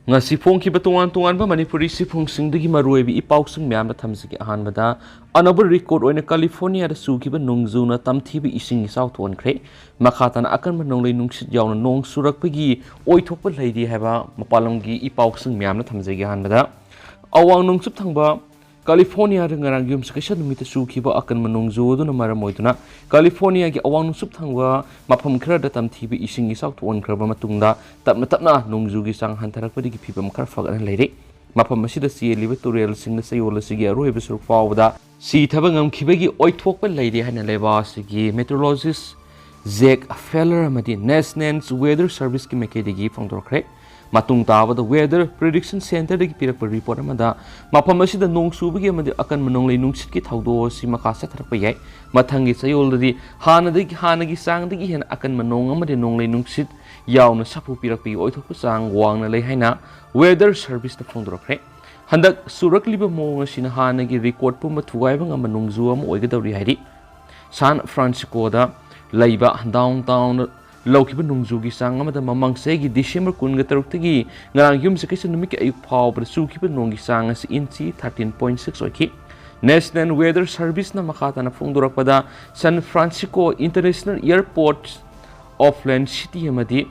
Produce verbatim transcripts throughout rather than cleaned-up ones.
ꯉꯁꯤ ꯐꯣꯡꯈꯤꯕ ꯇꯣꯉꯥꯟ ꯇꯣꯉꯥꯟꯕ ꯃꯅꯤꯄꯨꯔꯤ ꯁꯤꯐꯨꯡꯁꯤꯡꯗꯒꯤ ꯃꯔꯨꯑꯣꯏꯕ ꯏ ꯄꯥꯎꯁꯤꯡ ꯃꯌꯥꯝꯗ ꯊꯝꯖꯒꯦ꯫ ꯑꯍꯥꯟꯕꯗ, ꯑꯅꯧꯕ ꯔꯦꯀꯣꯔꯗ ꯑꯣꯏꯅ ꯀꯦꯂꯤꯐꯣꯔꯅꯤꯌꯥꯗ ꯆꯨꯈꯤꯕ ꯅꯣꯡꯖꯨꯅ ꯇꯝꯊꯤꯕ ꯏꯁꯤꯡ ꯏꯆꯥꯎ ꯊꯣꯛꯍꯟꯈ꯭ꯔꯦ꯫ ꯃꯈꯥ ꯇꯥꯅ ꯑꯀꯟꯕ ꯅꯣꯡꯂꯩ ꯅꯨꯡꯁꯤꯠ ꯌꯥꯎꯅ ꯅꯣꯡ ꯆꯨꯔꯛꯄꯒꯤ ꯑꯣꯏꯊꯣꯛꯄ ꯂꯩꯔꯤ ꯍꯥꯏꯕ ꯃꯄꯥꯟ ꯂꯝꯒꯤ ꯏ ꯄꯥꯎꯁꯤꯡ ꯃꯌꯥꯝꯅ ꯊꯝꯖꯒꯦ꯫ ꯑꯍꯥꯟꯕꯗ, ꯑꯋꯥꯡ ꯅꯣꯡꯆꯨꯞ ꯊꯪꯕ ꯀꯦꯂꯤꯐꯣꯔꯅꯤꯌꯥꯗ ꯉꯔꯥꯡ ꯌꯨꯝꯁꯀꯩꯁ ꯅꯨꯃꯤꯠꯇ ꯆꯨꯈꯤꯕ ꯑꯀꯟꯕ ꯅꯣꯡꯖꯨ ꯑꯗꯨꯅ ꯃꯔꯝ ꯑꯣꯏꯗꯨꯅ ꯀꯦꯂꯤꯐꯣꯔꯅꯤꯌꯥꯒꯤ ꯑꯋꯥꯡ ꯅꯣꯡꯆꯨꯞ ꯊꯪꯕ ꯃꯐꯝ ꯈꯔꯗ ꯇꯝꯊꯤꯕ ꯏꯁꯤꯡ ꯏꯆꯥꯎ ꯊꯣꯛꯍꯟꯈ꯭ꯔꯕ ꯃꯇꯨꯡꯗ, ꯇꯞꯅ ꯇꯞꯅ ꯅꯣꯡꯖꯨꯒꯤ ꯆꯥꯡ ꯍꯟꯊꯔꯛꯄꯗꯒꯤ ꯐꯤꯕꯝ ꯈꯔ ꯐꯒꯠꯅ ꯂꯩꯔꯦ꯫ ꯃꯐꯝ ꯑꯁꯤꯗ ꯆꯦꯜꯂꯤꯕ ꯇꯨꯔꯦꯜꯁꯤꯡꯅ ꯆꯌꯣꯜ ꯑꯁꯤꯒꯤ ꯑꯔꯣꯏꯕ ꯁꯔꯨꯛ ꯐꯥꯎꯕꯗ ꯁꯤꯊꯕ ꯉꯝꯈꯤꯕꯒꯤ ꯑꯣꯏꯊꯣꯛꯄ ꯂꯩꯔꯦ ꯍꯥꯏꯅ ꯂꯩꯕꯥꯛ ꯑꯁꯤꯒꯤ ꯃꯦꯇ꯭ꯔꯣꯂꯣꯖꯤꯁ ꯖꯦꯛ ꯐꯦꯂꯔ ꯑꯃꯗꯤ ꯅꯦꯁꯅꯦꯜ ꯋꯦꯗꯔ ꯁꯔꯚꯤꯁꯀꯤ ꯃꯥꯏꯀꯩꯗꯒꯤ ꯐꯣꯡꯗꯣꯔꯛꯈ꯭ꯔꯦ꯫ ꯃꯇꯨꯡ ꯇꯥꯕꯗ ꯋꯦꯗꯔ ꯄ꯭ꯔꯤꯗꯤꯛꯁꯟ ꯁꯦꯟꯇꯔꯗꯒꯤ ꯄꯤꯔꯛꯄ ꯔꯤꯄꯣꯔꯠ ꯑꯃꯗ ꯃꯐꯝ ꯑꯁꯤꯗ ꯅꯣꯡ ꯆꯨꯕꯒꯤ ꯑꯃꯗꯤ ꯑꯀꯟꯕ ꯅꯣꯡꯂꯩ ꯅꯨꯡꯁꯤꯠꯀꯤ ꯊꯧꯗꯣꯛ ꯑꯁꯤ ꯃꯈꯥ ꯆꯠꯊꯔꯛꯄ ꯌꯥꯏ꯫ ꯃꯊꯪꯒꯤ ꯆꯌꯣꯜꯗꯗꯤ ꯍꯥꯟꯅꯗꯒꯤ, ꯍꯥꯟꯅꯒꯤ ꯆꯥꯡꯗꯒꯤ ꯍꯦꯟꯅ ꯑꯀꯟꯕ ꯅꯣꯡ ꯑꯃꯗꯤ ꯅꯣꯡꯂꯩ ꯅꯨꯡꯁꯤꯠ ꯌꯥꯎꯅ ꯁꯥꯐꯨ ꯄꯤꯔꯛꯄꯒꯤ ꯑꯣꯏꯊꯣꯛꯄ ꯆꯥꯡ ꯋꯥꯡꯅ ꯂꯩ ꯍꯥꯏꯅ ꯋꯦꯗꯔ ꯁꯔꯚꯤꯁꯅ ꯐꯣꯡꯗꯣꯔꯛꯈ꯭ꯔꯦ꯫ ꯍꯟꯗꯛ ꯆꯨꯔꯛꯂꯤꯕ ꯃꯑꯣꯡ ꯑꯁꯤꯅ ꯍꯥꯟꯅꯒꯤ ꯔꯦꯀꯣꯔꯗ ꯄꯨꯝꯕ ꯊꯨꯒꯥꯏꯕ ꯉꯝꯕ ꯅꯣꯡꯖꯨ ꯑꯃ ꯑꯣꯏꯒꯗꯧꯔꯤ ꯍꯥꯏꯔꯤ꯫ ꯁꯥꯟ ꯐ꯭ꯔꯥꯟꯁꯤꯁꯀꯣꯗ ꯂꯩꯕ ꯗꯥꯎꯟ ꯇꯥꯎꯟꯗ ꯂꯧꯈꯤꯕ ꯅꯣꯡꯖꯨꯒꯤ ꯆꯥꯡ ꯑꯃꯗ ꯃꯃꯥꯡ ꯆꯍꯤꯒꯤ ꯗꯤꯁꯦꯝꯕꯔ ꯀꯨꯟꯒ ꯇꯔꯨꯛꯇꯒꯤ ꯉꯔꯥꯡ ꯌꯨꯝꯁꯀꯩꯁ ꯅꯨꯃꯤꯠꯀꯤ ꯑꯌꯨꯛ ꯐꯥꯎꯕꯗ ꯆꯨꯈꯤꯕ ꯅꯣꯡꯒꯤ ꯆꯥꯡ ꯑꯁꯤ ꯏꯟꯆꯤ ꯊꯥꯔꯇꯤꯟ ꯄꯣꯏꯟ ꯁꯤꯛꯁ ꯑꯣꯏꯈꯤ꯫ ꯅꯦꯁꯅꯦꯜ ꯋꯦꯗꯔ ꯁꯔꯚꯤꯁꯅ ꯃꯈꯥ ꯇꯥꯅ ꯐꯣꯡꯗꯣꯔꯛꯄꯗ, ꯁꯥꯟ Francisco international airport, Oakland city ꯑꯃꯗꯤ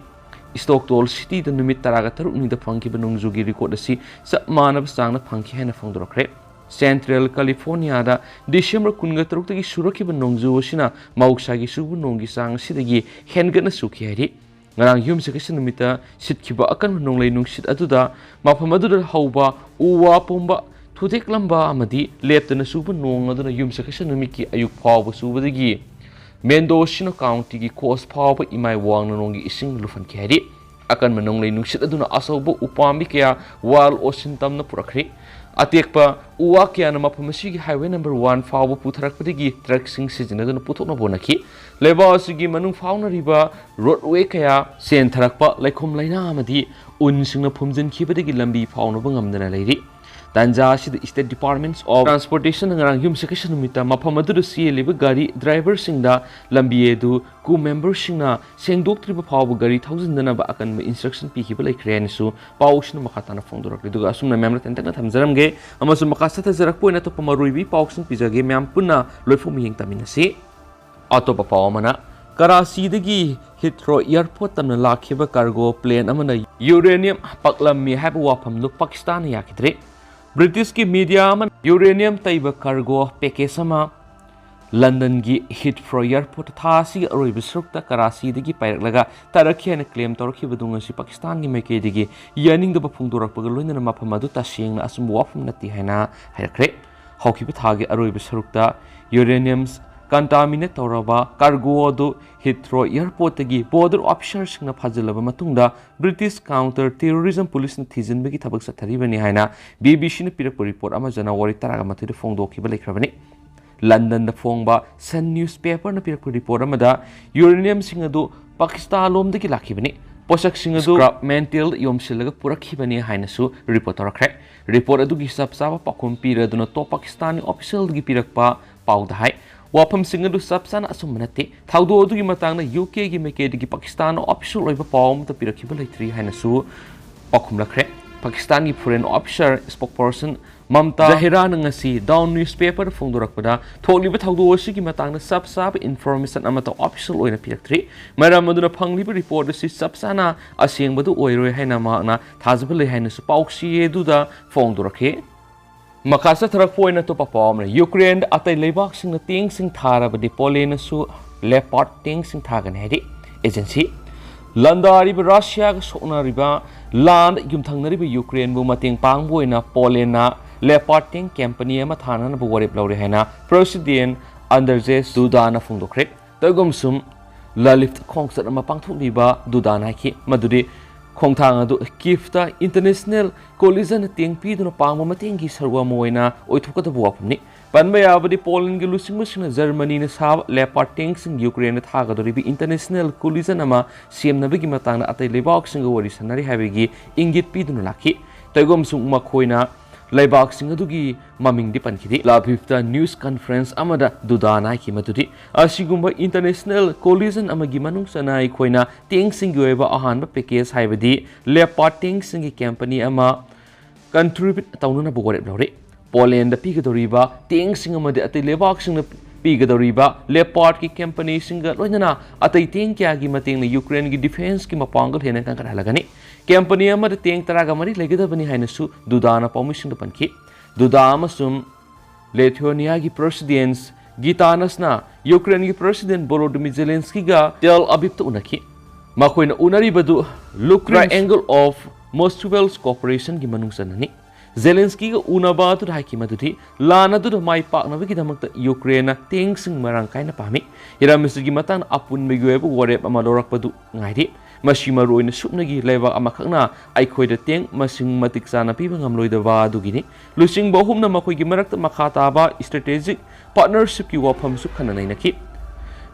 ꯁ꯭ꯇꯣꯛꯇꯣꯜ ꯁꯤꯇꯤꯗ ꯅꯨꯃꯤꯠ ꯇꯔꯥꯒ ꯇꯔꯨꯛꯅꯤꯗ ꯐꯪꯈꯤꯕ ꯅꯣꯡꯖꯨꯒꯤ ꯔꯦꯀꯣꯔꯗ ꯑꯁꯤ ꯆꯞ ꯃꯥꯟꯅꯕ ꯆꯥꯡꯗ ꯐꯪꯈꯤ ꯍꯥꯏꯅ ꯐꯣꯡꯗꯣꯔꯛꯈ꯭ꯔꯦ꯫ ꯁꯦꯟꯇ꯭ꯔꯦꯜ ꯀꯦꯂꯤꯐꯣꯔꯅꯤꯌꯥꯗ ꯗꯤꯁꯦꯝꯕꯔ ꯀꯨꯟꯒ ꯇꯔꯨꯛꯇꯒꯤ ꯆꯨꯔꯛꯈꯤꯕ ꯅꯣꯡꯖꯨ ꯑꯁꯤꯅ ꯃꯍꯧꯁꯥꯒꯤ ꯆꯨꯕ ꯅꯣꯡꯒꯤ ꯆꯥꯡ ꯑꯁꯤꯗꯒꯤ ꯍꯦꯟꯒꯠꯅ ꯆꯨꯈꯤ ꯍꯥꯏꯔꯤ꯫ ꯉꯔꯥꯡ ꯌꯨꯝꯁꯀꯩꯁ ꯅꯨꯃꯤꯠꯇ ꯁꯤꯠꯈꯤꯕ ꯑꯀꯟꯕ ꯅꯣꯡꯂꯩ ꯅꯨꯡꯁꯤꯠ ꯑꯗꯨꯗ ꯃꯐꯝ ꯑꯗꯨꯗ ꯍꯧꯕ ꯎ ꯋꯥ ꯄꯨꯝꯕ ꯊꯨꯗꯦꯛꯂꯝꯕ ꯑꯃꯗꯤ ꯂꯦꯞꯇꯅ ꯆꯨꯕ ꯅꯣꯡ ꯑꯗꯨꯅ ꯌꯨꯝꯁꯀꯩꯁ ꯅꯨꯃꯤꯠꯀꯤ ꯑꯌꯨꯛ ꯐꯥꯎꯕ ꯆꯨꯕꯗꯒꯤ ꯃꯦꯟꯗꯣꯁꯤꯅꯣ ꯀꯥꯎꯟꯇꯤꯒꯤ ꯀꯣꯁ ꯐꯥꯎꯕ ꯏꯃꯥꯏ ꯋꯥꯡꯅ ꯅꯣꯡꯒꯤ ꯏꯁꯤꯡ ꯂꯨꯞꯍꯟꯈꯤ ꯍꯥꯏꯔꯤ꯫ ꯑꯀꯟꯕ ꯅꯣꯡꯂꯩ ꯅꯨꯡꯁꯤꯠ ꯑꯗꯨꯅ ꯑꯆꯧꯕ ꯎꯄꯥꯝꯕꯤ ꯀꯌꯥ ꯋꯥꯜ ꯑꯣꯁꯤꯟ ꯇꯝꯅ ꯄꯨꯔꯛꯈ꯭ꯔꯤ꯫ ꯑꯇꯦꯛꯄ ꯎ ꯋꯥ ꯀꯌꯥꯅ ꯃꯐꯝ ꯑꯁꯤꯒꯤ ꯍꯥꯏꯋꯦ ꯅꯝꯕꯔ ꯋꯥꯟ ꯐꯥꯎꯕ ꯄꯨꯊꯔꯛꯄꯗꯒꯤ ꯇ꯭ꯔꯛꯁꯤꯡ ꯁꯤꯖꯤꯟꯅꯗꯨꯅ ꯄꯨꯊꯣꯛꯅꯕ ꯍꯣꯠꯅꯈꯤ꯫ ꯂꯩꯕꯥꯛ ꯑꯁꯤꯒꯤ ꯃꯅꯨꯡ ꯐꯥꯎꯅꯔꯤꯕ ꯔꯣꯗꯋꯦ ꯀꯌꯥ ꯆꯦꯟꯊꯔꯛꯄ ꯂꯩꯈꯣꯝ ꯂꯩꯅꯥ ꯑꯃꯗꯤ ꯎꯟꯁꯤꯡꯅ ꯐꯨꯝꯖꯤꯟꯈꯤꯕꯗꯒꯤ ꯂꯝꯕꯤ ꯐꯥꯎꯅꯕ ꯉꯝꯗꯅ ꯂꯩꯔꯤ꯫ ꯇꯥꯟꯖꯥ ꯑꯁꯤꯗ State Departments of Transportation ꯅ ꯉꯔꯥꯡ ꯌꯨꯝꯁꯀꯩꯁ ꯅꯨꯃꯤꯠꯇ ꯃꯐꯝ ꯑꯗꯨꯗ ꯆꯦꯜꯂꯤꯕ ꯒꯥꯔꯤ driver ꯁꯤꯡꯗ ꯂꯝꯕꯤ ꯑꯗꯨ crew member ꯁꯤꯡꯅ ꯁꯦꯡꯗꯣꯛꯇ꯭ꯔꯤꯕ ꯐꯥꯎꯕ ꯒꯥꯔꯤ ꯊꯧꯖꯤꯟꯗꯅꯕ ꯑꯀꯟꯕ instruction ꯄꯤꯈꯤꯕ ꯂꯩꯈ꯭ꯔꯦ ꯍꯥꯏꯅꯁꯨ ꯄꯥꯎꯁꯤꯅ ꯃꯈꯥ ꯇꯥꯅ ꯐꯣꯡꯗꯣꯔꯛꯂꯤ꯫ ꯑꯗꯨꯒ ꯑꯁꯨꯝꯅ ꯃꯌꯥꯝꯅ ꯇꯦꯟꯇꯛꯅ ꯊꯝꯖꯔꯝꯒꯦ, ꯑꯃꯁꯨꯡ ꯃꯈꯥ ꯆꯠꯊꯖꯔꯛꯄ ꯑꯣꯏꯅ ꯑꯇꯣꯞꯄ ꯃꯔꯨꯑꯣꯏꯕ ꯄꯥꯎꯁꯤꯡ ꯄꯤꯖꯒꯦ꯫ ꯃꯌꯥꯝ ꯄꯨꯟꯅ ꯂꯣꯏꯐꯥꯎ ꯃꯤꯠꯌꯦꯡ ꯇꯝꯃꯤꯟꯅꯁꯤ꯫ ꯑꯇꯣꯞꯄ ꯄꯥꯎ ꯑꯃꯅ, ꯀꯔꯥꯆꯤꯗꯒꯤ Heathrow Airport ꯇꯝꯅ ꯂꯥꯛꯈꯤꯕ cargo plane ꯑꯃꯅ uranium ꯄꯛꯂꯝꯃꯤ ꯍꯥꯏꯕ ꯋꯥꯐꯝꯗꯨ ꯄꯥꯀꯤꯁꯇꯥꯟꯅ ꯌꯥꯈꯤꯗ꯭ꯔꯦ꯫ ꯕ꯭ꯔꯤꯇꯤꯁꯀꯤ media ꯑꯃꯅ uranium ꯇꯩꯕ cargo package ꯑꯃ ꯂꯟꯗꯟꯒꯤ Heathrow Airport ꯊꯥ ꯑꯁꯤꯒꯤ ꯑꯔꯣꯏꯕ ꯁꯔꯨꯛꯇ ꯀꯔꯥꯆꯤꯗꯒꯤ ꯄꯥꯏꯔꯛꯂꯒ ꯇꯥꯔꯛꯈꯤ ꯍꯥꯏꯅ claim ꯇꯧꯔꯛꯈꯤꯕꯗꯨ ꯉꯁꯤ ꯄꯥꯀꯤꯁꯇꯥꯟꯒꯤ ꯃꯥꯏꯀꯩꯗꯒꯤ ꯌꯥꯅꯤꯡꯗꯕ ꯐꯣꯡꯗꯣꯔꯛꯄꯒ ꯂꯣꯏꯅꯅ ꯃꯐꯝ ꯑꯗꯨ ꯇꯁꯦꯡꯅ ꯑꯆꯨꯝꯕ ꯋꯥꯐꯝ ꯅꯠꯇꯦ ꯍꯥꯏꯅ ꯍꯥꯏꯔꯛꯈ꯭ꯔꯦ꯫ ꯍꯧꯈꯤꯕ ꯊꯥꯒꯤ ꯑꯔꯣꯏꯕ ꯁꯔꯨꯛꯇ uranium contaminate ꯇꯧꯔꯕ cargo ꯑꯗꯨ Heathrow Airport ꯇꯒꯤ border officer ꯁꯤꯡꯅ ꯐꯥꯖꯤꯜꯂꯕ ꯃꯇꯨꯡꯗ British Counter Terrorism Police ꯅ ꯊꯤꯖꯤꯟꯕꯒꯤ ꯊꯕꯛ ꯆꯠꯊꯔꯤꯕꯅꯤ ꯍꯥꯏꯅ B B C ꯅ ꯄꯤꯔꯛꯄ report ꯑꯃ ꯖꯅꯋꯥꯔꯤ ꯇꯔꯥꯃꯥꯊꯣꯏꯗ ꯐꯣꯡꯗꯣꯛꯈꯤꯕ ꯂꯩꯈ꯭ꯔꯕꯅꯤ꯫ ꯂꯟꯗꯟꯗ ꯐꯣꯡꯕ Sun newspaper ꯅ ꯄꯤꯔꯛꯄ report ꯑꯃꯗ uranium ꯁꯤꯡ ꯑꯗꯨ ꯄꯥꯀꯤꯁꯇꯥꯟ ꯂꯣꯝꯗꯒꯤ ꯂꯥꯛꯈꯤꯕꯅꯤ꯫ ꯄꯣꯠꯁꯛꯁꯤꯡ ꯑꯗꯨ scrap metal ꯗ ꯌꯣꯝꯁꯤꯜꯂꯒ ꯄꯨꯔꯛꯈꯤꯕꯅꯤ ꯍꯥꯏꯅꯁꯨ report ꯇꯧꯔꯛꯈ꯭ꯔꯦ꯫ Report ꯑꯗꯨꯒꯤ ꯆꯞ ꯆꯥꯕ ꯄꯥꯎꯈꯨꯝ ꯄꯤꯔꯗꯨꯅ top ꯄꯥꯀꯤꯁꯇꯥꯟꯒꯤ official ꯗꯒꯤ ꯄꯤꯔꯛꯄ ꯄꯥꯎꯗ ꯍꯥꯏ꯫ ꯋꯥꯐꯝꯁꯤꯡ ꯑꯗꯨ ꯆꯞ ꯆꯥꯅ ꯑꯆꯨꯝꯕ ꯅꯠꯇꯦ꯫ ꯊꯧꯗꯣꯛ ꯑꯗꯨꯒꯤ ꯃꯇꯥꯡꯗ U K ꯒꯤ ꯃꯥꯏꯀꯩꯗꯒꯤ ꯄꯥꯀꯤꯁꯇꯥꯟꯅ official ꯑꯣꯏꯕ ꯄꯥꯎ ꯑꯃꯠꯇ ꯄꯤꯔꯛꯈꯤꯕ ꯂꯩꯇ꯭ꯔꯤ ꯍꯥꯏꯅꯁꯨ ꯄꯥꯎꯈꯨꯝꯂꯛꯈ꯭ꯔꯦ꯫ ꯄꯥꯀꯤꯁꯇꯥꯟꯒꯤ foreign officer spokesperson ꯃꯝꯇꯥ ꯖꯍꯤꯔꯥꯅ ꯉꯁꯤ Dawn newspaper ꯗ ꯐꯣꯡꯗꯣꯔꯛꯄꯗ, ꯊꯣꯛꯂꯤꯕ ꯊꯧꯗꯣꯛ ꯑꯁꯤꯒꯤ ꯃꯇꯥꯡꯗ ꯆꯞ ꯆꯥꯕ information ꯑꯃꯠꯇ official ꯑꯣꯏꯅ ꯄꯤꯔꯛꯇ꯭ꯔꯤ꯫ ꯃꯔꯝ ꯑꯗꯨꯅ ꯐꯪꯂꯤꯕ report ꯑꯁꯤ ꯆꯞ ꯆꯥꯅ ꯑꯁꯦꯡꯕꯗꯨ ꯑꯣꯏꯔꯣꯏ ꯍꯥꯏꯅ ꯃꯍꯥꯛꯅ ꯊꯥꯖꯕ ꯂꯩ ꯍꯥꯏꯅꯁꯨ ꯄꯥꯎꯆꯦ ꯑꯗꯨꯗ ꯐꯣꯡꯗꯣꯔꯛꯈꯤ꯫ ꯃꯈꯥ ꯆꯠꯊꯔꯛꯄ ꯑꯣꯏꯅ ꯑꯇꯣꯞꯄ ꯄꯥꯎ ꯑꯃꯅ, Ukraine ꯗ ꯑꯇꯩ ꯂꯩꯕꯥꯛꯁꯤꯡꯅ tank ꯁꯤꯡ ꯊꯥꯔꯕꯗꯤ Poland ꯅꯁꯨ Leopard tank ꯁꯤꯡ ꯊꯥꯒꯅꯤ ꯍꯥꯏꯔꯤ꯫ Agency ꯂꯥꯟꯗꯥꯔꯤꯕ Russia ꯒ ꯁꯣꯛꯅꯔꯤꯕ ꯂꯥꯟꯗ ꯌꯨꯝꯊꯪꯅꯔꯤꯕ Ukraine ꯕꯨ ꯃꯇꯦꯡ ꯄꯥꯡꯕ ꯑꯣꯏꯅ Poland ꯅ Leopard tank company ꯑꯃ ꯊꯥꯅꯅꯕ ꯋꯥꯔꯦꯞ ꯂꯧꯔꯦ ꯍꯥꯏꯅ President Andrzej Duda ꯅ ꯐꯣꯡꯗꯣꯛꯈ꯭ꯔꯦ꯫ ꯇꯧꯏꯒꯨꯝꯁꯨꯝ ꯂꯂꯤꯠ ꯈꯣꯡꯆꯠ ꯑꯃ ꯄꯥꯡꯊꯣꯛꯂꯤꯕ Duda ꯅ ꯍꯥꯏꯈꯤ ꯃꯗꯨꯗꯤ ꯈꯣꯡꯊꯥꯡ ꯑꯗꯨ Kyiv ꯇ international coalition ꯅ tank ꯄꯤꯗꯨꯅ ꯄꯥꯡꯕ ꯃꯇꯦꯡꯒꯤ ꯁꯔꯨꯛ ꯑꯃ ꯑꯣꯏꯅ ꯑꯣꯏꯊꯣꯛꯀꯗꯕ ꯋꯥꯐꯝꯅꯤ꯫ ꯄꯟꯕ ꯌꯥꯕꯗꯤ, Poland ꯒꯤ ꯂꯨꯆꯤꯡꯕꯁꯤꯡꯅ Germany ꯅ ꯁꯥꯕ Leopard tank ꯁꯤꯡ Ukraine ꯗ ꯊꯥꯒꯗꯧꯔꯤꯕ international coalition ꯑꯃ ꯁꯦꯝꯅꯕꯒꯤ ꯃꯇꯥꯡꯗ ꯑꯇꯩ ꯂꯩꯕꯥꯛꯁꯤꯡꯒ ꯋꯥꯔꯤ ꯁꯥꯟꯅꯔꯤ ꯍꯥꯏꯕꯒꯤ ꯏꯪꯒꯤꯠ ꯄꯤꯗꯨꯅ ꯂꯥꯛꯈꯤ꯫ ꯇꯧꯏꯒꯨꯝꯁꯨꯝ ꯃꯈꯣꯏꯅ ꯂꯩꯕꯥꯛꯁꯤꯡ ꯑꯗꯨꯒꯤ ꯃꯃꯤꯡꯗꯤ ꯄꯟꯈꯤꯗꯦ꯫ ꯂꯥꯚꯤꯚꯇ news conference ꯑꯃꯗ ꯗꯨꯗꯥꯅ ꯍꯥꯏꯈꯤ ꯃꯗꯨꯗꯤ, "ꯑꯁꯤꯒꯨꯝꯕ international collision ꯑꯃꯒꯤ ꯃꯅꯨꯡ ꯆꯟꯅ ꯑꯩꯈꯣꯏꯅ ꯇꯦꯡꯁꯤꯡꯒꯤ ꯑꯣꯏꯕ ꯑꯍꯥꯟꯕ package, ꯍꯥꯏꯕꯗꯤ Leopard ꯇꯦꯡꯁꯤꯡꯒꯤ company ꯑꯃ contribute ꯇꯧꯅꯅꯕ ꯋꯥꯔꯦꯞ ꯂꯧꯔꯦ꯫ ꯄꯣꯂꯦꯟꯗ ꯄꯤꯒꯗꯧꯔꯤꯕ ꯇꯦꯡꯁꯤꯡ ꯑꯃꯗꯤ ꯑꯇꯩ ꯂꯩꯕꯥꯛꯁꯤꯡꯅ ꯄꯤꯒꯗꯧꯔꯤꯕ Leopardꯀꯤ companyꯁꯤꯡꯒ ꯂꯣꯏꯅꯅ ꯑꯇꯩ ꯇꯦꯡ ꯀꯌꯥꯒꯤ ꯃꯇꯦꯡꯅ ꯌꯨꯀ꯭ꯔꯦꯟꯒꯤ defenceꯀꯤ ꯃꯄꯥꯡꯒꯜ ꯍꯦꯟꯅ ꯀꯟꯈꯠꯍꯜꯂꯒꯅꯤ꯫ Company ꯑꯃꯗ ꯇꯦꯡ ꯇꯔꯥꯒ ꯃꯔꯤ ꯂꯩꯒꯗꯕꯅꯤ" ꯍꯥꯏꯅꯁꯨ ꯗꯨꯗꯥꯅ ꯄꯥꯎꯃꯤꯁꯤꯡꯗ ꯄꯟꯈꯤ꯫ ꯗꯨꯗꯥ ꯑꯃꯁꯨꯡ ꯂꯦꯊꯤꯌꯣꯅꯤꯌꯥꯒꯤ President ꯒꯤꯇꯥꯅꯁꯅ ꯌꯨꯀ꯭ꯔꯦꯟꯒꯤ President ꯚꯣꯂꯣꯗꯤꯃꯤꯔ ꯖꯦꯂꯦꯟꯁꯀꯤꯒ ꯇꯦꯜ ꯑꯕꯤꯕꯇ ꯎꯅꯈꯤ꯫ ꯃꯈꯣꯏꯅ ꯎꯅꯔꯤꯕꯗꯨ Ukraine Triangle of Mutual Cooperation ꯒꯤ ꯃꯅꯨꯡ ꯆꯟꯅꯅꯤ꯫ ꯖꯦꯂꯦꯟꯁꯀꯤꯒ ꯎꯅꯕ ꯑꯗꯨꯗ ꯍꯥꯏꯈꯤ ꯃꯗꯨꯗꯤ ꯂꯥꯟ ꯑꯗꯨꯗ ꯃꯥꯏ ꯄꯥꯛꯅꯕꯒꯤꯗꯃꯛꯇ ꯌꯨꯀ꯭ꯔꯦꯟꯅ ꯇꯦꯡꯁꯤꯡ ꯃꯔꯥꯡ ꯀꯥꯏꯅ ꯄꯥꯝꯃꯤ꯫ ꯍꯤꯔꯝ ꯑꯁꯤꯒꯤ ꯃꯇꯥꯡꯗ ꯑꯄꯨꯟꯕꯒꯤ ꯑꯣꯏꯕ ꯋꯥꯔꯦꯞ ꯑꯃ ꯂꯧꯔꯛꯄꯗꯨ ꯉꯥꯏꯔꯤ꯫ ꯃꯁꯤ ꯃꯔꯨꯑꯣꯏꯅ ꯁꯨꯞꯅꯒꯤ ꯂꯩꯕꯥꯛ ꯑꯃꯈꯛꯅ ꯑꯩꯈꯣꯏꯗ ꯇꯦꯡ ꯃꯁꯤꯡ ꯃꯇꯤꯛ ꯆꯥꯅ ꯄꯤꯕ ꯉꯝꯂꯣꯏꯗꯕ ꯑꯗꯨꯒꯤꯅꯤ꯫ ꯂꯨꯆꯤꯡꯕ ꯑꯍꯨꯝꯅ ꯃꯈꯣꯏꯒꯤ ꯃꯔꯛꯇ ꯃꯈꯥ ꯇꯥꯕ strategic partnershipꯀꯤ ꯋꯥꯐꯝꯁꯨ ꯈꯟꯅ ꯅꯩꯅꯈꯤ꯫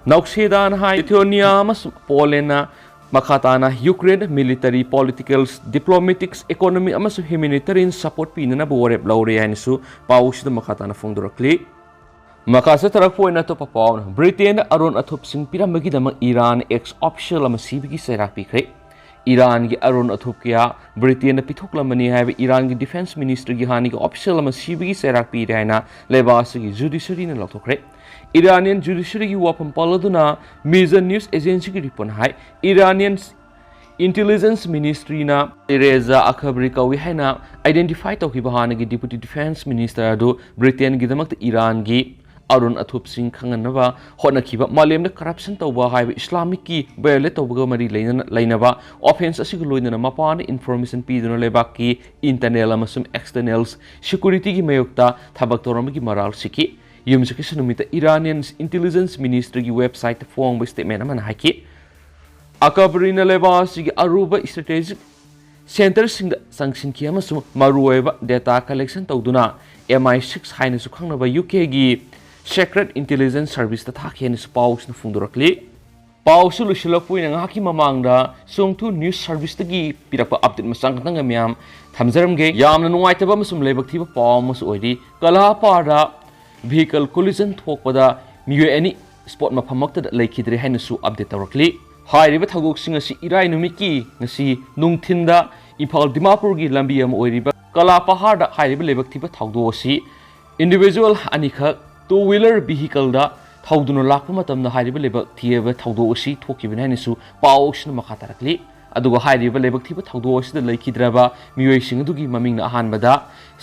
ꯅꯧꯁꯦꯗꯥꯅ ꯍꯥꯏ, ꯂꯤꯊꯨꯑꯦꯅꯤꯌꯥ ꯑꯃꯁꯨꯡ ꯄꯣꯂꯦꯟꯅ ꯃꯈꯥ ꯇꯥꯅ ꯌꯨꯀ꯭ꯔꯦꯟꯗ military, political, diplomatics, economic ꯑꯃꯁꯨꯡ humanitarian support ꯄꯤꯅꯅꯕ ꯋꯥꯔꯦꯞ ꯂꯧꯔꯦ ꯍꯥꯏꯅꯁꯨ ꯄꯥꯎꯁꯤꯗ ꯃꯈꯥ ꯇꯥꯅ ꯐꯣꯡꯗꯣꯔꯛꯂꯤ꯫ ꯃꯈꯥ ꯆꯠꯊꯔꯛꯄ ꯑꯣꯏꯅ ꯑꯇꯣꯞꯄ ꯄꯥꯎꯅ, ꯕ꯭ꯔꯤꯇꯦꯟꯗ ꯑꯔꯣꯟ ꯑꯊꯨꯞꯁꯤꯡ ꯄꯤꯔꯝꯕꯒꯤꯗꯃꯛ ꯏꯔꯥꯟ ex official ꯑꯃ ꯁꯤꯕꯒꯤ ꯆꯩꯔꯥꯛ ꯄꯤꯈ꯭ꯔꯦ꯫ ꯏꯔꯥꯟꯒꯤ ꯑꯔꯣꯟ ꯑꯊꯨꯞ ꯀꯌꯥ ꯕ꯭ꯔꯤꯇꯦꯟꯗ ꯄꯤꯊꯣꯛꯂꯝꯕꯅꯤ ꯍꯥꯏꯕ ꯏꯔꯥꯟꯒꯤ defence ministryꯒꯤ ꯍꯥꯟꯅꯒꯤ official ꯑꯃ ꯁꯤꯕꯒꯤ ꯆꯩꯔꯥꯛ ꯄꯤꯔꯦ ꯍꯥꯏꯅ ꯂꯩꯕꯥꯛ ꯑꯁꯤꯒꯤ judiciaryꯅ ꯂꯥꯎꯊꯣꯛꯈ꯭ꯔꯦ꯫ Iranian judiciaryꯒꯤ ꯋꯥꯐꯝ ꯄꯜꯂꯗꯨꯅ Mizan News Agencyꯒꯤ report ꯍꯥꯏ, Iranian intelligence ministryꯅ ꯔꯦꯖꯥ ꯑꯈꯕꯔꯤ ꯀꯧꯏ ꯍꯥꯏꯅ identify ꯇꯧꯈꯤꯕ ꯍꯥꯟꯅꯒꯤ deputy defence minister ꯑꯗꯨ ꯕ꯭ꯔꯤꯇꯦꯟꯒꯤꯗꯃꯛꯇ ꯏꯔꯥꯟꯒꯤ ꯑꯔꯣꯟ ꯑꯊꯨꯞꯁꯤꯡ ꯈꯪꯍꯟꯅꯕ ꯍꯣꯠꯅꯈꯤꯕ, ꯃꯥꯂꯦꯝꯗ corruption ꯇꯧꯕ ꯍꯥꯏꯕ Islamicꯀꯤ violate ꯇꯧꯕꯒ ꯃꯔꯤ ꯂꯩꯅꯅ, ꯂꯩꯅꯕ offence ꯑꯁꯤꯒ ꯂꯣꯏꯅꯅ ꯃꯄꯥꯟꯗ information ꯄꯤꯗꯨꯅ ꯂꯩꯕꯥꯛꯀꯤ internal ꯑꯃꯁꯨꯡ external securityꯒꯤ ꯃꯥꯌꯣꯛꯇ ꯊꯕꯛ ꯇꯧꯔꯝꯕꯒꯤ ꯃꯔꯥꯜ ꯁꯤꯈꯤ꯫ ꯌꯨꯝꯁꯀꯩꯁ ꯅꯨꯃꯤꯠꯇ Iranian intelligence ministryꯒꯤ websiteꯇ ꯐꯣꯡꯕ statement ꯑꯃꯅ ꯍꯥꯏꯈꯤ, ꯑꯀꯕꯔꯤꯅ ꯂꯩꯕꯥꯛ ꯑꯁꯤꯒꯤ ꯑꯔꯨꯕ strategic centreꯁꯤꯡꯗ ꯆꯪꯁꯤꯟꯈꯤ ꯑꯃꯁꯨꯡ ꯃꯔꯨꯑꯣꯏꯕ data collection ꯇꯧꯗꯨꯅ MI six ꯍꯥꯏꯅꯁꯨ ꯈꯪꯅꯕ UKꯒꯤ Secret Intelligence Serviceꯇ ꯊꯥꯈꯤ ꯍꯥꯏꯅꯁꯨ ꯄꯥꯎꯁꯤꯡꯅ ꯐꯣꯡꯗꯣꯔꯛꯂꯤ꯫ ꯄꯥꯎꯁꯨ ꯂꯣꯏꯁꯤꯜꯂꯛꯄ ꯑꯣꯏꯅ ꯉꯥꯏꯍꯥꯛꯀꯤ ꯃꯃꯥꯡꯗ ꯆꯣꯡꯊꯨ ꯅ꯭ꯌꯨꯁ ꯁꯥꯔꯚꯤꯁꯇꯒꯤ ꯄꯤꯔꯛꯄ ꯑꯞꯗꯦꯠ ꯃꯆꯥ ꯈꯛꯇꯪꯒ ꯃꯌꯥꯝ ꯊꯝꯖꯔꯝꯒꯦ꯫ ꯌꯥꯝꯅ ꯅꯨꯡꯉꯥꯏꯇꯕ ꯑꯃꯁꯨꯡ ꯂꯥꯏꯕꯛ ꯊꯤꯕ ꯄꯥꯎ ꯑꯃꯁꯨ ꯑꯣꯏꯔꯤ꯫ ꯀꯂꯥꯄꯥꯔꯗ ꯚꯤꯍꯤꯀꯜ ꯀꯣꯂꯤꯖꯟ ꯊꯣꯛꯄꯗ ꯃꯤꯑꯣꯏ ꯑꯅꯤ ꯁ꯭ꯄꯣꯠ ꯃꯐꯝꯃꯛꯇꯗ ꯂꯩꯈꯤꯗ꯭ꯔꯦ ꯍꯥꯏꯅꯁꯨ ꯑꯞꯗꯦꯠ ꯇꯧꯔꯛꯂꯤ꯫ ꯍꯥꯏꯔꯤꯕ ꯊꯧꯗꯣꯛꯁꯤꯡ ꯑꯁꯤ ꯏꯔꯥꯏ ꯅꯨꯃꯤꯠꯀꯤ ꯉꯁꯤ ꯅꯨꯡꯊꯤꯟꯗ ꯏꯝꯐꯥꯜ ꯗꯤꯃꯥꯄꯨꯔꯒꯤ ꯂꯝꯕꯤ ꯑꯃ ꯑꯣꯏꯔꯤꯕ ꯀꯂꯥꯄꯥꯍꯥꯔꯗ ꯍꯥꯏꯔꯤꯕ ꯂꯥꯏꯕꯛ ꯊꯤꯕ ꯊꯧꯗꯣꯛ ꯑꯁꯤ ꯏꯟꯗꯤꯚꯤꯖꯨꯋꯦꯜ ꯑꯅꯤꯈꯛ ꯇꯨ ꯋꯤꯂꯔ ꯚꯤꯍꯤꯀꯜꯗ ꯊꯧꯗꯨꯅ ꯂꯥꯛꯄ ꯃꯇꯝꯗ ꯍꯥꯏꯔꯤꯕ ꯂꯥꯏꯕꯛ ꯊꯤꯕ ꯊꯧꯗꯣꯛ ꯑꯁꯤ ꯊꯣꯛꯈꯤꯕꯅꯤ ꯍꯥꯏꯅꯁꯨ ꯄꯥꯎ ꯑꯁꯤꯅ ꯃꯈꯥ ꯇꯥꯔꯛꯂꯤ꯫ ꯑꯗꯨꯒ ꯍꯥꯏꯔꯤꯕ ꯂꯥꯏꯕꯛ ꯊꯤꯕ ꯊꯧꯗꯣꯛ ꯑꯁꯤꯗ ꯂꯩꯈꯤꯗ꯭ꯔꯕ ꯃꯤꯑꯣꯏꯁꯤꯡ ꯑꯗꯨꯒꯤ ꯃꯃꯤꯡꯅ ꯑꯍꯥꯟꯕꯗ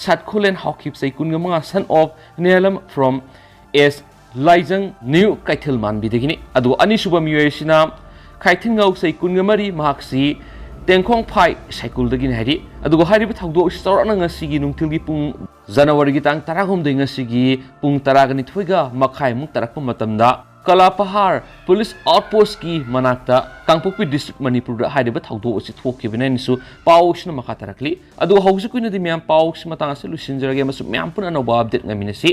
ꯁꯠꯈꯨꯂꯦꯟ ꯍꯥꯎꯈꯤꯕ ꯆꯍꯤ ꯀꯨꯟꯃꯉꯥ, son of Nelam from S Laijang, new ꯀꯩꯊꯦꯜ ꯃꯥꯟꯕꯤꯗꯒꯤꯅꯤ꯫ ꯑꯗꯨꯒ ꯑꯅꯤꯁꯨꯕ ꯃꯤꯑꯣꯏ ꯑꯁꯤꯅ ꯈꯥꯏꯊꯤꯟꯉꯧ ꯆꯍꯤ ꯀꯨꯟꯃꯔꯤ, ꯃꯍꯥꯛꯁꯤ ꯇꯦꯡꯈꯣꯡꯐꯥꯏ ꯁꯥꯏꯀꯨꯜꯗꯒꯤꯅꯤ ꯍꯥꯏꯔꯤ꯫ ꯑꯗꯨꯒ ꯍꯥꯏꯔꯤꯕ ꯊꯧꯗꯣꯛ ꯑꯁꯤ ꯆꯥꯎꯔꯥꯛꯅ ꯉꯁꯤꯒꯤ ꯅꯨꯡꯊꯤꯜꯒꯤ ꯄꯨꯡ, ꯖꯅꯋꯥꯔꯤꯒꯤ ꯇꯥꯡ ꯇꯔꯥꯍꯨꯝꯗꯣꯏ, ꯉꯁꯤꯒꯤ ꯄꯨꯡ ꯇꯔꯥꯒ ꯅꯤꯊꯣꯏꯒ ꯃꯈꯥꯏꯃꯨꯛ ꯇꯥꯔꯛꯄ ꯃꯇꯝꯗ ꯀꯂꯥꯄꯍꯥꯔ ꯄꯨꯂꯤꯁ ꯑꯥꯎꯠꯄꯣꯁꯀꯤ ꯃꯅꯥꯛꯇ, ꯀꯥꯡꯄꯣꯛꯄꯤ ꯗꯤꯁꯇ꯭ꯔꯤꯛ, ꯃꯅꯤꯄꯨꯔꯗ ꯍꯥꯏꯔꯤꯕ ꯊꯧꯗꯣꯛ ꯑꯁꯤ ꯊꯣꯛꯈꯤꯕꯅꯤ ꯍꯥꯏꯅꯁꯨ ꯄꯥꯎ ꯑꯁꯤꯅ ꯃꯈꯥ ꯇꯥꯔꯛꯂꯤ꯫ ꯑꯗꯨꯒ ꯍꯧꯖꯤꯛꯀꯤ ꯑꯣꯏꯅꯗꯤ ꯃꯌꯥꯝ ꯄꯥꯎ ꯑꯁꯤ ꯃꯇꯥꯡ ꯑꯁꯤꯗ ꯂꯣꯏꯁꯤꯟꯖꯔꯒꯦ ꯑꯃꯁꯨꯡ ꯃꯌꯥꯝ ꯄꯨꯟꯅ ꯑꯅꯧꯕ ꯑꯞꯗꯦꯠ ꯉꯥꯏꯃꯤꯟꯅꯁꯤ꯫